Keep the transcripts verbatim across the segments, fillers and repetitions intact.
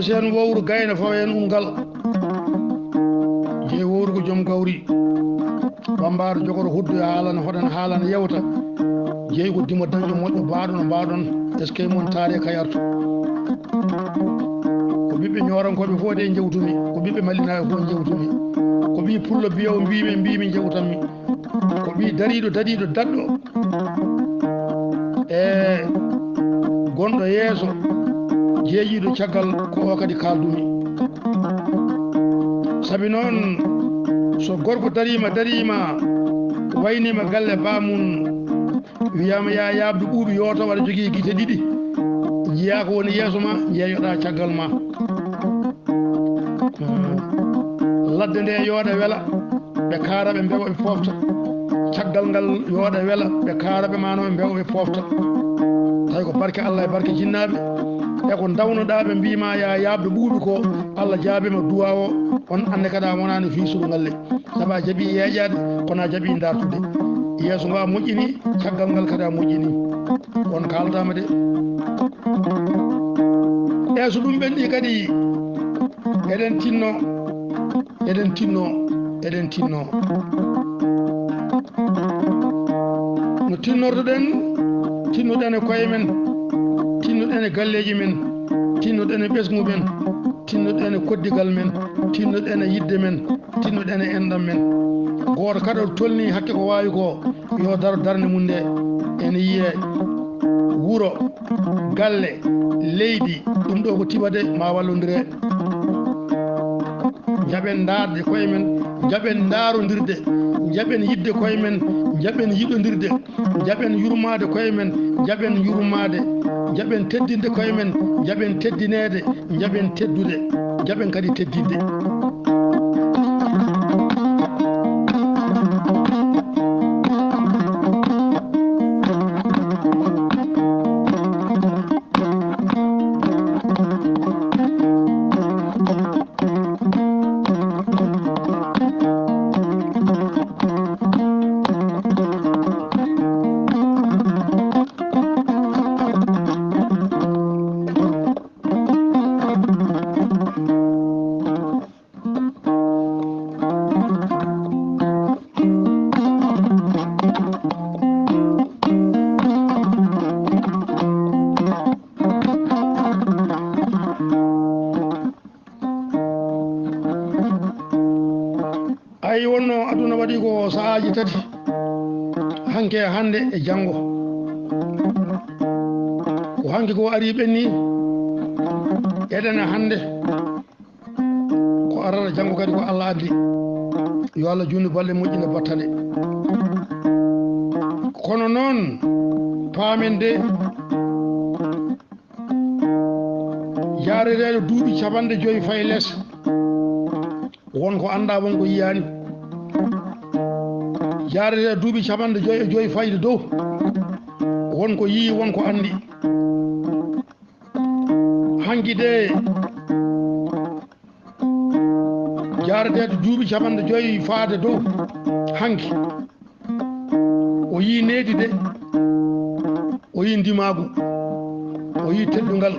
Seen wowru gayna fawa heen ungal. Jeyi wowru ko joom gawri. Bambaaro jogoro huddu e haalana hoɗana haalana yewta. Jeyi ko dimo dañɗo moƴƴo baaɗo no mbaaɗon. Eskey mon taari e kayartu. Ko ɓiɓɓe ñoorankooɓe fof de njewtumi. Ko ɓiɓɓe malinaaɓe fof njewtumi. Ko ɓii pullo biyowo mbiimi mbiimi njewtanmi. Ko ɓii dariiɗo daɗiiɗo daɗɗo e gonɗo yeeso jeeyiiɗo caggal ko o kadi kaaldumi. Sabi noon so gorko dariima dariima wayniima galle baamum wiyaama yaa yaabdu ɓuuɓi yooto waɗa jogii gite ɗiɗi njiyaa ko woni yeeso ma njeeyoɗaa caggal ma. Ladde nde yooɗa wela ɓe kaara ɓe mbewa ɓe pofta. Caggal ngal yooɗa wela ɓe kaara ɓe mano ɓe mbewa ɓe pofta. Tawi ko barke Allah e barke jinnaaɓe e ko ndawnoɗaa ɓe mbiima yaa yaabde ɓuuɓi ko Allah jaabima duwa o. On annde kada wonani fii suɗo ngalle. Sabu a jaɓi yeeƴaade kono a jaɓi dartude. Yeeso ngo a moƴƴini caggal ngal kadi a moƴƴini. On kaaldaama de. E so ɗum ɓenni kadi eɗen tinno eɗen tinno eɗen tinno no tinnortoɗen. Tinnoɗen e koye men, tinnoɗen e galleeji men, tinnoɗen e ɓesngu men, tinnoɗen e koddigal men, tinnoɗen e yidde men, tinnoɗen e enɗam men. Gooto kala ɗo tolni hakke ko waawi ko yo daro darnde mum nde. Ene yiye wuro, galle, leydi. Ɗum ɗo ko tiɓa de ma wallondire. Njaɓen ndaarde koye men, njaɓen ndaarondirde. Njaɓen yidde koye men, njaɓen yiɗondirde. Njaɓen yurmaade koye men, njaɓen yurmaade. Njaɓen teddinde koye men, njaɓen teddineede. Njaɓen teddude, njaɓen kadi teddinde. Ay wonno aduna waɗi ko sahaaji tati, hanke, hannde e janngo. Ko hanke ko ari ɓenni, eɗen e hannde, ko arata janngo kadi ko Allah addi. Yo Allah junnu balɗe moƴƴina battane. Kono noon paamen de, jaareteeɗo duuɓi capanɗe joyi fayi les, won ko anndaa, won ko yiyaani. Jaareteeɗo duuɓi capanɗe joyi e joyi fayde dow, won ko yii, won ko anndi. Hanki de, jaareteeɗo duuɓi capanɗe joyi faade dow, hanki. O yii needi de, o yii ndimaagu, o yii teddungal,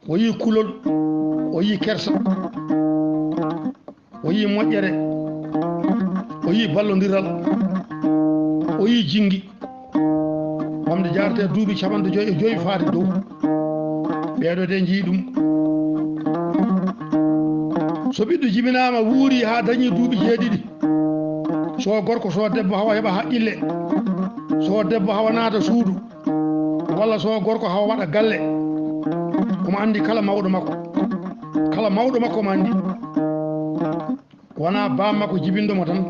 o yii kulol, o yii kersa, o yii moƴƴere, o yii ballondiral, o yii jingi. Wamde jaarete duuɓi capanɗe joyi e joyi faade dow. Ɓeeɗo de njii ɗum. So ɓiɗɗo jibinaama wuuri haa dañii duuɓi jeeɗiɗi, so gorko so debbo hawa heɓa haqqille, so debbo hawa naata suudu, walla so gorko hawa waɗa galle, omo anndi kala mawɗo makko. Kala mawɗo makko omo anndi. Wonaa baam makko jibinɗo mo tan,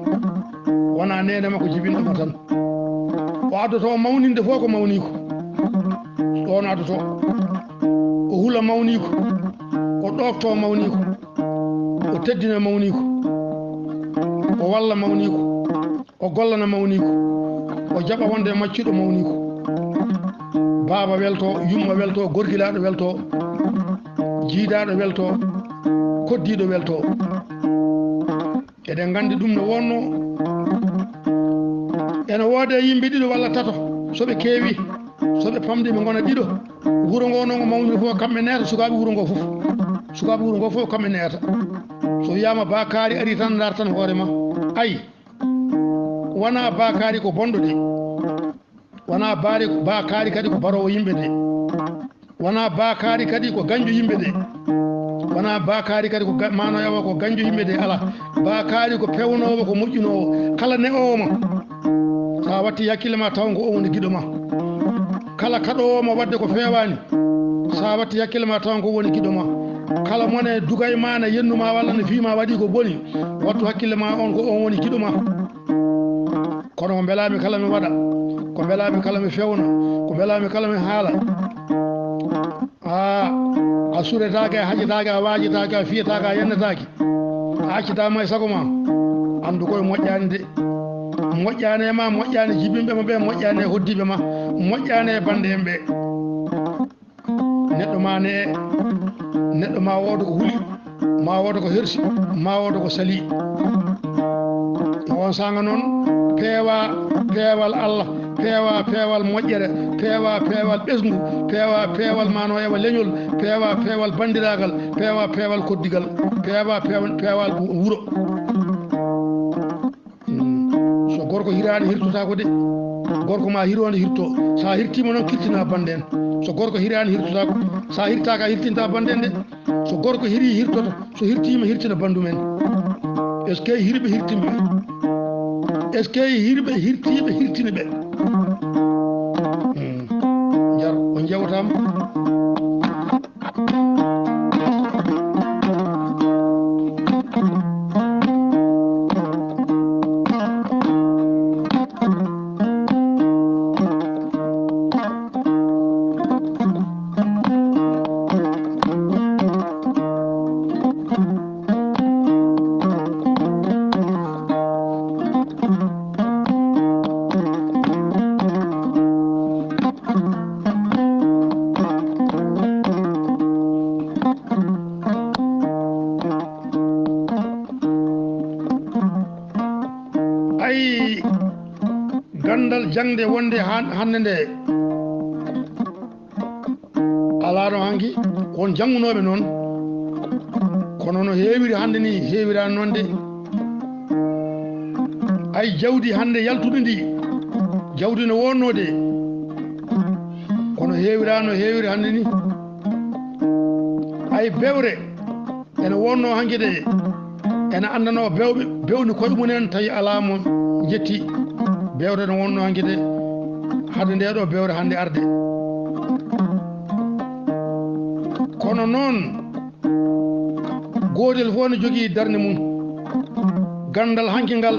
wonaa neene makko jibinɗo mo tan. O addoto mawninde fof ko mawniiko. Ɗoon addoto. O hula mawniiko, o ɗoofto mawniiko, o teddina mawniiko, o walla mawniiko, o gollana mawniiko, o jaɓa wonde maccuɗo mawniiko. Baaba welto, yumma welto, gorgilaaɗo welto, jiidaaɗo welto, koddiiɗo welto. Eɗen nganndi ɗum no wonno. Ene woodi e yimɓe ɗiɗo walla tato, so ɓe keewi, So ɓe pamɗii, ɓe ngona ɗiɗo. Wuro ngo noon, o mawniri fof, kamɓe neeta, sukaaɓe wuro ngo fof. Sukaaɓe wuro ngo fof, kamɓe neeta. So wiyaama ba kaari ari tan, ndartan hoore ma. Ayi, wonaa ba kaari ko bonɗo de. Wonaa baari, ba kaari kadi ko baroowo yimɓe de. Wonaa ba kaari kadi ko gañjo yimɓe de. Wonaa ba kaari kadi ko ga-, maano yawa ko gañjo yimɓe de, alaa. Ba kaari ko peewnoowo, ko moƴƴinoowo. Kala ne'oowo ma, so a watti hakkille ma, taw ko o woni giɗo ma. Kala kaɗoowo ma waɗde ko feewaani, so a watti hakkille ma, taw ko woni giɗo ma. Kala mo ne duga e ma, ne yennu ma walla ne fii ma waɗi ko boni, wattu hakkille ma, on ko on woni giɗo ma. Kono ko mbelaami kala mi waɗa, ko mbelaami kala mi fewna, ko mbelaami kala mi haala. A, a suretaake, a haƴetaake, a waajetaake, a fiyetaake, a yennetaake. A accitaama e sago ma. Anndu koye moƴƴaani de. Moƴƴaani e ma, moƴƴaani e jibinɓe ma ɓe, moƴƴaani e hoddiiɓe ma, moƴƴaani e bannde en ɓe. Neɗɗo ma ne, neɗɗo ma wooda ko huli, ma wooda ko hersi, ma wooda ko sali. E on saanga noon, peewa peewal Allah, peewa peewal moƴƴere, peewa peewal ɓesngu, peewa peewal maano ewa leñol, peewa peewal banndiraagal, peewa peewal koddigal, peewa peewal, peewal wuro. Mm. So gorko hiraani, hirtotaako de. Gorko ma hiroonde hirto. So a hirtiima noon, kirtina bannde en. So gorko hiraani, hirtotaako. So a hirtaaka, a hirtinta bannde en de. So gorko hirii, hirtoto. So hirtiima, hirtina banndum en. Est-ce que hirɓe hirtinɓe? Est-ce que hirɓe hirtiiɓe hirtini ɓe? Mm. Njar, on njewtaama. Ay, ganndal jaŋde wonde han-, hannde nde, alaa ɗo hanki won janngunooɓe noon, kono no heewiri hannde ni, heewiraani noon de. Ay, jawdi hannde yaltude ndi, jawdi no wonnoo de, kono heewiraano heewiri hannde ni. Ay, bewre ene wonnoo hanki de, ene anndanoo bewɓe, bewni koye mumen, tawi alaa mo jetti. Bewre ene wonnoo hanki de, hade nde ɗo bewre hannde arde. Kono noon, gootel fof ne jogii darnde mum. Ganndal hanki ngal,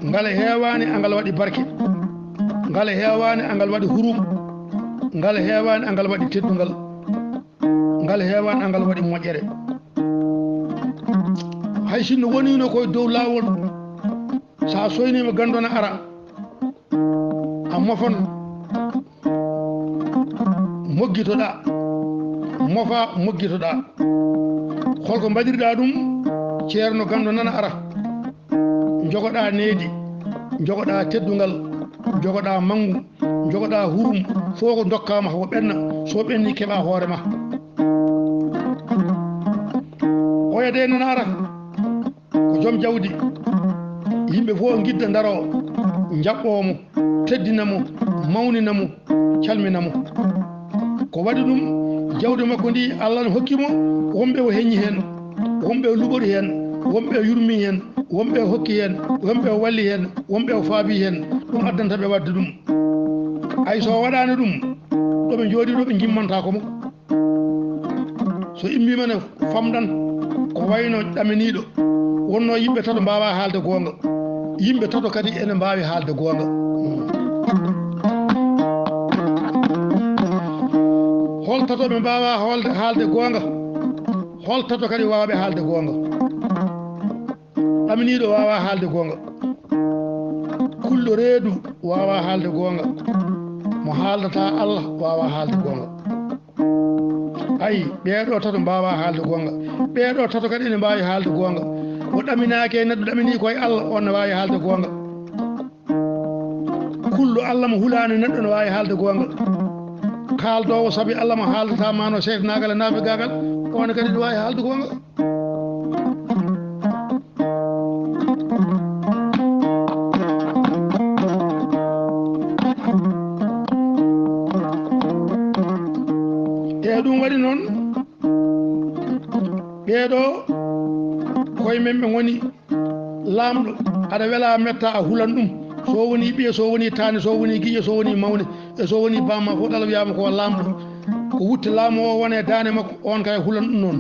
ngal heewaani angal waɗi barke. Ngal heewaani angal waɗi hurum. Ngal heewaani angal waɗi teddungal. Ngal heewaani angal waɗi moƴƴere. Hay sinno woniino koye dow laawol, so a soyniima ganndo na ara, a mofan, moggitoɗaa, mofa, moggitoɗaa. Holko mbaɗirɗaa ɗum? Ceerno ganndo nana ara, jogoɗaa needi, jogoɗaa teddungal, jogoɗaa manngu, jogoɗaa hurum, fof ko ndokkaama ko ɓenna, so ɓenni keɓa hoore ma. Oya de nana ara. Ko joom jawdi. Yimɓe fof ngidda, ndaroo, njaɓɓoo mo, teddina mo, mawnina mo, calmina mo. Ko waɗi ɗum, jawdi makko ndi, Allah ne hokki mo, wonɓe o heñi heen, wonɓe o luɓori heen, wonɓe o yurmi heen, wonɓe o hokki heen, wonɓe o walli heen, wonɓe o faabi heen. Ɗum addanta ɓe waɗde ɗum. Ay, so o waɗaani ɗum, ɗo ɓe njooɗi ɗo, ɓe njimmantaako mo. So immiima ne famɗan, ko wayno ɗaminiiɗo. Wonnoo yimɓe tato mbaawaa haalde goonga. Yimɓe tato kadi ene mbaawi haalde goonga. Hol tato ɓe mbaawaa hoolde, haalde goonga? Hol tato kadi waawɓe haalde goonga? Ɗaminiiɗo waawaa haalde goonga. Kulɗo reedu waawaa haalde goonga. Mo haaldataa Allah waawaa haalde goonga. Ayi, ɓeeɗo tato mbaawaa haalde goonga. Ɓeeɗo tato kadi ene mbaawi haalde goonga. Mo ɗaminaaki e neɗɗo, ɗaminii ko e Allah, on ne waawi haalde goonga. Kulɗo Allah mo hulaani neɗɗo no waawi haalde goonga. Kaaldoowo sabi Allah mo haaldata ma no seytanaagal e naafigaagal, oon kadi no waawi haalde goonga. E ɗum waɗi noon, ɓeeɗo koye men ɓe ngoni laamɗo, aɗa wela metta a hulan ɗum. So woni ɓiye, so woni taani, so woni giƴe, so woni mawne, e so woni bamma fof ɗala wiyama ko laamɗo. Ko wutte laamu o wone daande makko, on kay hulan ɗum noon.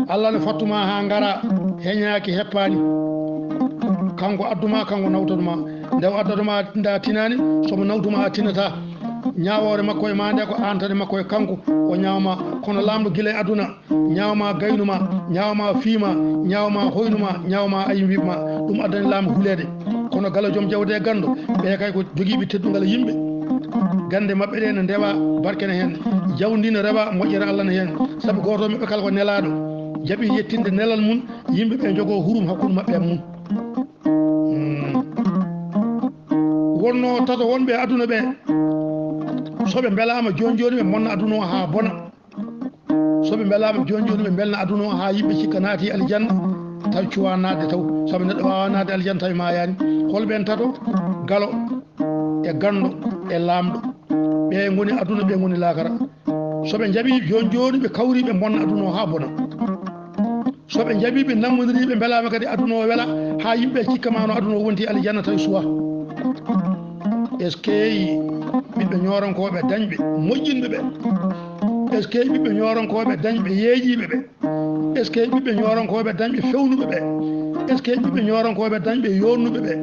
Allah ne fattuma ha ngara, heñaaki, heppaani. Kanko adduma, kanko nawtaduma. Nde o addaduma nda tinaani, somo nawtuma a tinata. Ñaawoore makko e ma nde ko aantani makko e kanko, o ñaawma. Kono laamɗo gila e aduna, ñaawma gaynuma, ñaawma fiima, ñaawma hoynuma, ñaawma ayimbiɓma. Ɗum addani laamɗo huleede. Kono gala joom jawde e ganndo, ɓe kay ko jogiiɓe teddungal e yimɓe. Gannde maɓɓe ɗe ne ndewa, barke ne heen. Jawdi ne rewa, moƴƴere Allah ne heen. Sabu gooto maɓɓe kala ko nelaaɗo, jaɓi yettinde nelal mum, yimɓe ɓe njogoo hurum hakkunde maɓɓe e mum. Hmm. Wonno tato wonɓe e aduna ɓe, so ɓe mbelaama jooni jooni ɓe mbonna aduna o haa bona. So ɓe mbelaama jooni jooni ɓe mbelna aduna o haa yimɓe cikka naati aljanna, tawi cuwa naatde taw. Sabu neɗɗo waawa naatde aljanna tawi maayaani. Hol ɓeen tato? Galo e ganndo e laamɗo. Ɓe ngoni aduna, ɓe ngoni laakara. So ɓe njaɓi jooni jooni ɓe kawri ɓe mbonna aduna o haa bona. So ɓe njaɓi ɓe nammondiri ɓe mbelaama kadi aduna o wela haa yimɓe cikka ma no aduna o wonti aljanna tawi suwa. Eskey ɓiɓɓe ñoorankooɓe dañɓe moƴƴinɓe ɓe. Eskey ɓiɓɓe ñoorankooɓe dañɓe yeeƴiiɓe ɓe. Eskey ɓiɓɓe ñoorankooɓe dañɓe fewnuɓe ɓe. Eskey ɓiɓɓe ñoorankooɓe dañɓe yoonnuɓe ɓe.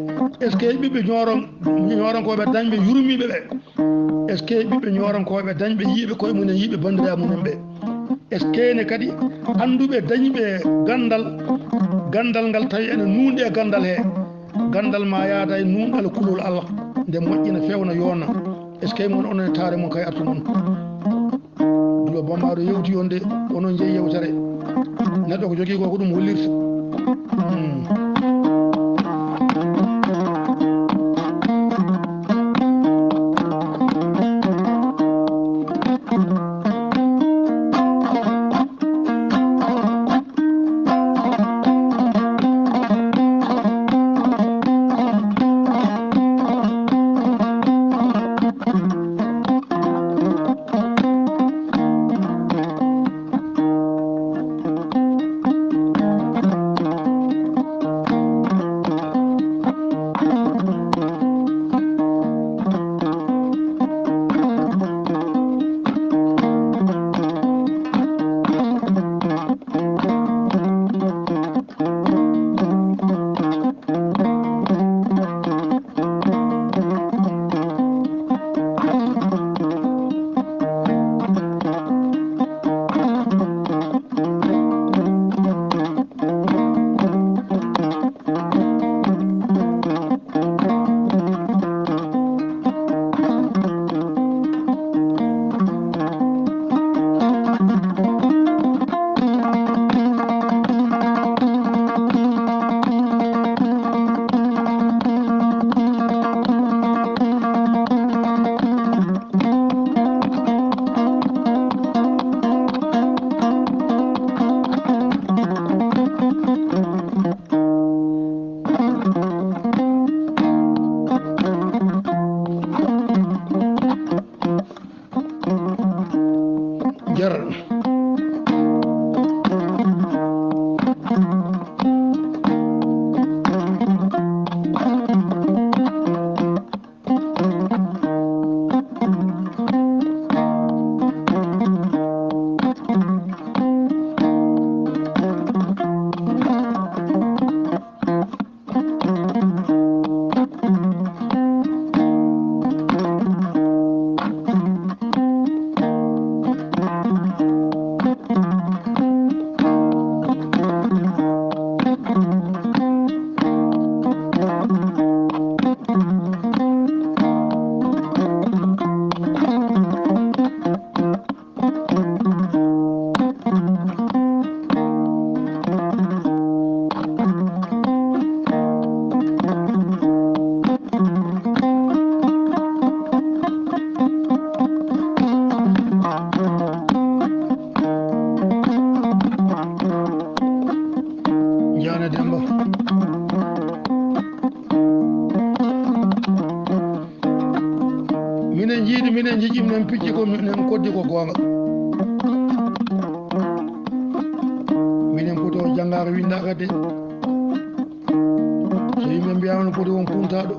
Eskey ɓiɓɓe ñooran-, ñoorankooɓe dañɓe yurmiiɓe ɓe. Eskey ɓiɓɓe ñoorankooɓe dañɓe yiiɓe koye mumen, yiiɓe banndiraaɓe mumen ɓe. Eskey ne kadi annduɓe dañɓe ganndal, ganndal ngal tawi ene nuunɗi e ganndal he. Ganndal ma yaada e nuunɗal kulol Allah, nde moƴƴina, fewna, yoonna. Eskey mon onon e taare mon kay artu mon. Dulo Bambaɗo yewti on de, onon jeyi yewtere. Neɗɗo ko jogii ko, ko ɗum hollirta. Hmm. Jar. Minen njiidi, minen njiɗi, minen picci ko minen koddi ko goonga. Minen poti o janngaaka, winndaaka de. So yimɓe mbiyaama no poti won kuntaaɗo.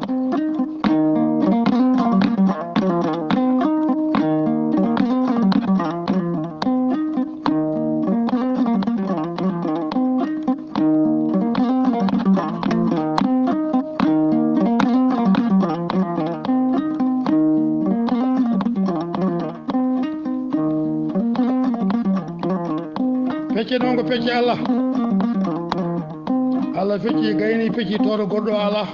Pecce noon ko pecce Allah. Allah fecci, gayni, pecci, tooto goɗɗo alaa.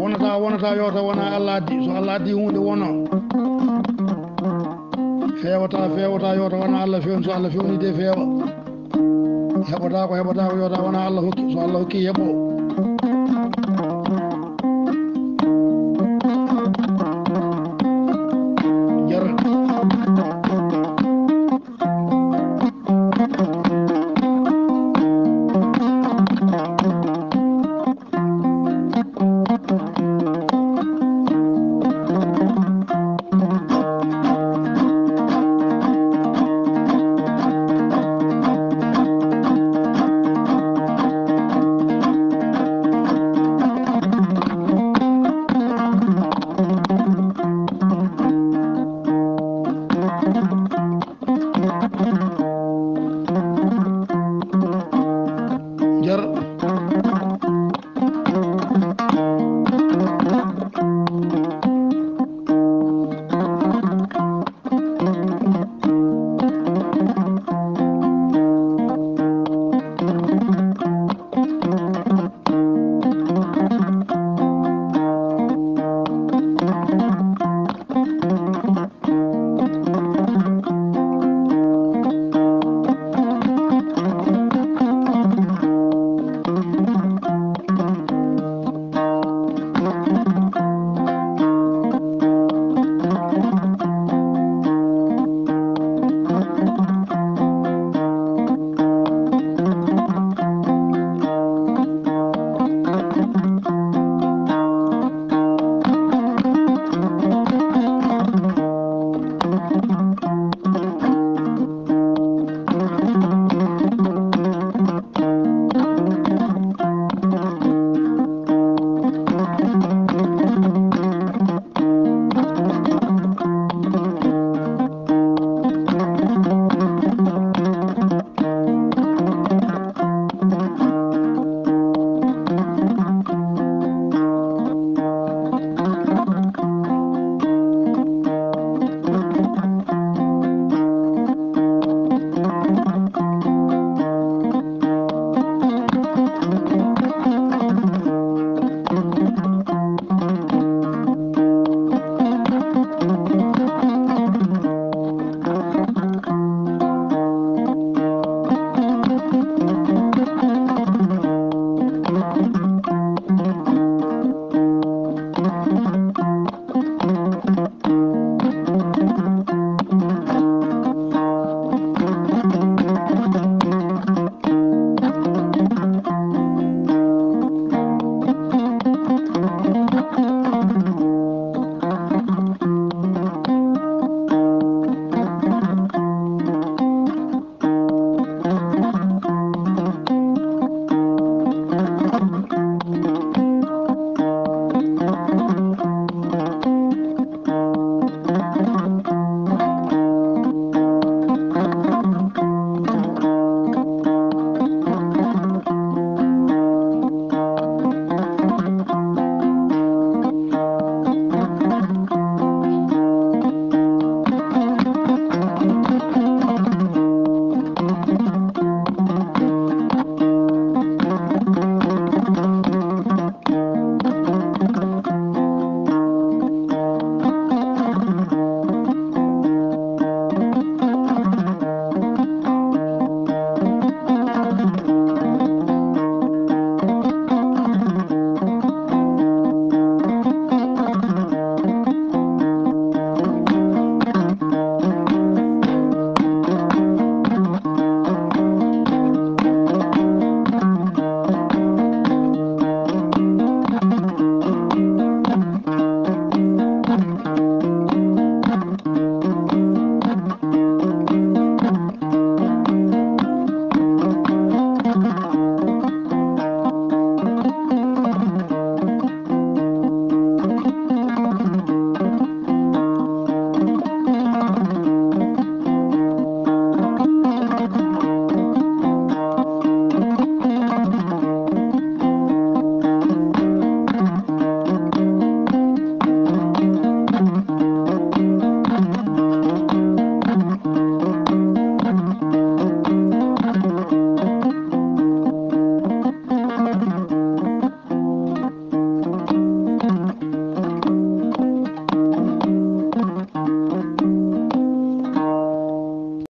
Wonata, wonata, yo taw wona Allah addi. So Allah addi huunde, wono. Feewata, feewata, yo taw wona Allah fewni. So Allah fewni de, feewa. Heɓata ko heɓata ko, yo taw wona Allah hokki. So Allah hokki, heɓo.